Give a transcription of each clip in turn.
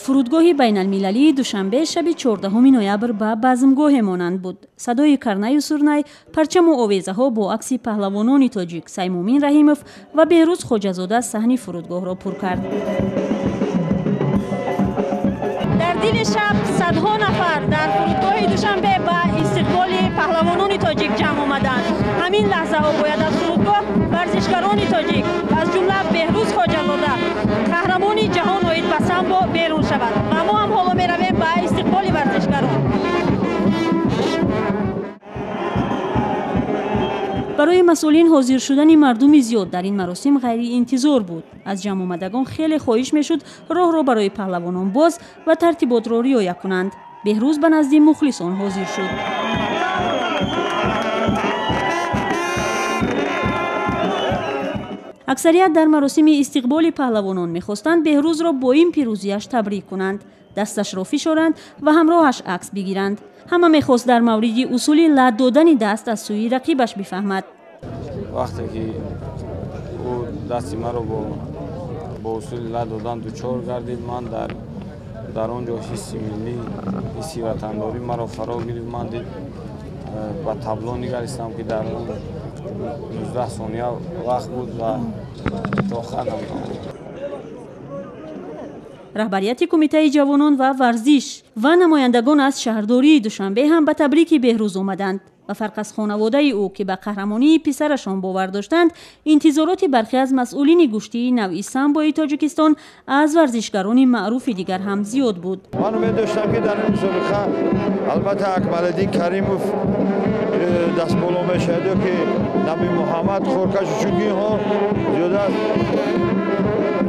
Фурудгоҳи байналмилалии Душанбе шаби 14 ноябр ба базмгоҳе монанд буд. Садои карнаю сурнай, парчаму овезаҳо бо акси паҳлавонони тоҷик Саймумин Раҳимов ва Беҳрӯз Хоҷазода саҳни фурудгоҳро пур кард. Дар дили шаб садҳо нафар дар фурудгоҳи Душанбе ба истиқболи паҳлавонони тоҷик ҷамъ омаданд. Ҳамин лаҳзаҳо бояд аз фурудгоҳ варзишгарони тоҷик, аз ҷумла Беҳрӯз Хоҷазода, қаҳрамони ҷаҳон оид ба самбо берун шавад. Ва мо ҳам ҳоло меравем ба истиқболи варзишгарон. Барои масъулин ҳозир шудани мардуми зиёд дар ин маросим ғайриинтизор буд. Аз ҷамъомадагон хеле хоҳиш мешуд роҳро барои паҳлавонон боз ва тартиботро риоя кунанд. Беҳрӯз ба назди мухлисон ҳозир шуд. Аксарият дар маросими истиқболи паҳлавонон мехостанд Беҳрӯзро бо ин пирӯзиаш табрик кунанд, дасташро фишоранд ва ҳамроҳаш акс бигиранд. Ҳама мехост дар мавриди усули лат додани даст аз сӯи рақибаш бифаҳмад. Вақте ки ӯ дасти маро бо усули лат додан дучор гардид, ман дар он ҷо ҳисси миллӣ, ҳисси ватандорӣ маро фаро гирифт. Ман ба табло нигаристам, ки дар он 19 сония вақт буд ва тоқат намудам. Раҳбарияти Кумитаи ҷавонон ва варзиш ва намояндагон аз шаҳрдории Душанбе ҳам ба табрики Беҳрӯз омаданд. Ба фарқ аз хонаводаи ӯ, ки ба қаҳрамонии писарашон бовар доштанд, интизороти бархе аз масъулини гӯштии навъи самбои Тоҷикистон аз варзишгарони маъруфи дигар ҳам зиёд буд. Ман умед доштам, ки дар ин мусобиқа албатта Акмалиддин Каримов дастболо мешавад ё ки Наби Муҳаммад Хоркаш, чунки инҳо зиёда аз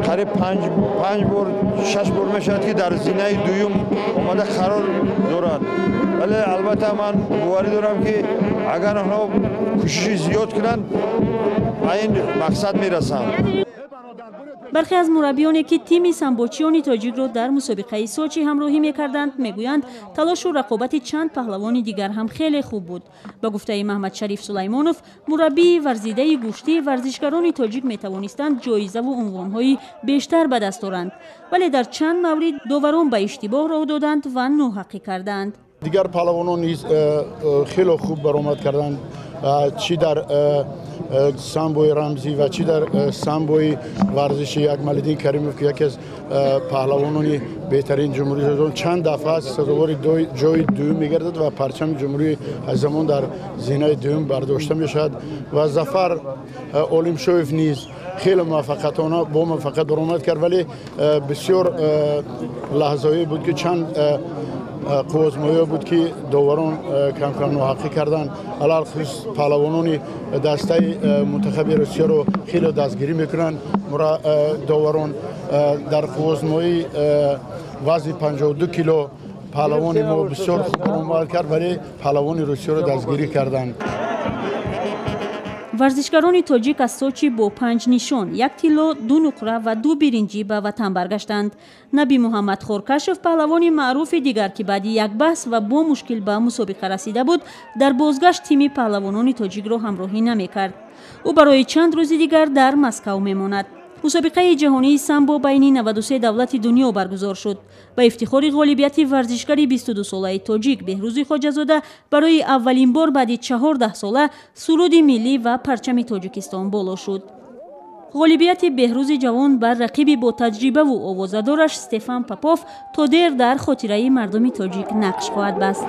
қариб панҷ бор, шаш бор мешавад, ки дар зинаи дуюм омада қарор доранд. Вале албатта ман боварӣ дорам, ки агар онҳо кӯшиши зиёд кунанд, ба ин мақсад мерасанд. Бархе аз мураббиёне, ки тими самбочиёни тоҷикро дар мусобиқаи Сочи ҳамроҳӣ мекарданд, мегӯянд талошу рақобати чанд паҳлавони дигар ҳам хеле хуб буд. Ба гуфтаи Маҳмадшариф Сулаймонов, мураббии варзидаи гӯштӣ, варзишгарони тоҷик метавонистанд ҷоизаву унвонҳои бештар ба даст оранд, вале дар чанд маврид доварон ба иштибоҳ роҳ доданд ва ноҳаққӣ карданд. Дигар паҳлавонон низ хеле хуб баромад карданд, чӣ дар самбои рамзӣ ва чӣ дар самбои варзиши Акмалиддин Каримов, ки яке аз паҳлавонони беҳтарин ҷумҳурии чанд дафъа аст сазовори ҷои дуюм мегардад ва парчами ҷумҳурии аз замон дар зинаи дуюм бардошта мешавад. Ва Зафар Олимшоев низ хеле муваффақиятона бо муваффақият баромад кард, вале бисёр лаҳзаҳое буд, ки чанд қуввозмоиҳо буд, ки доварон камкам ноҳаққӣ карданд. Алалхусус паҳлавонони дастаи мунтахаби Русияро хеле дастгирӣ мекунанд доварон. Дар қуввозмоии вазни 52 кило паҳлавони мо бисёр хуб баромад кард, вале паҳлавони Русияро дастгирӣ карданд. Варзишгарони тоҷик аз Сочи бо панҷ нишон, як тилло, ду нуқра ва ду биринҷӣ ба ватан баргаштанд. Наби Муҳаммад Хоркашев, паҳлавони маъруфи дигар, ки баъди як баҳс ва бо мушкил ба мусобиқа расида буд, дар бозгашт тими паҳлавонони тоҷикро ҳамроҳӣ намекард. Ӯ барои чанд рӯзи дигар дар Москав мемонад. Мусобиқаи ҷаҳонии самбо байни 93 давлати дунё баргузор шуд. Ба ифтихори ғолибияти варзишгари 22-солаи тоҷик Беҳрӯзи Хоҷазода барои аввалин бор баъди 14 сола суруди миллӣ ва парчами Тоҷикистон боло шуд. Ғолибияти Беҳрӯзи ҷавон бар рақиби бо таҷрибаву овозадораш Стефан Попов то дер дар хотираи мардуми тоҷик нақш хоҳад баст.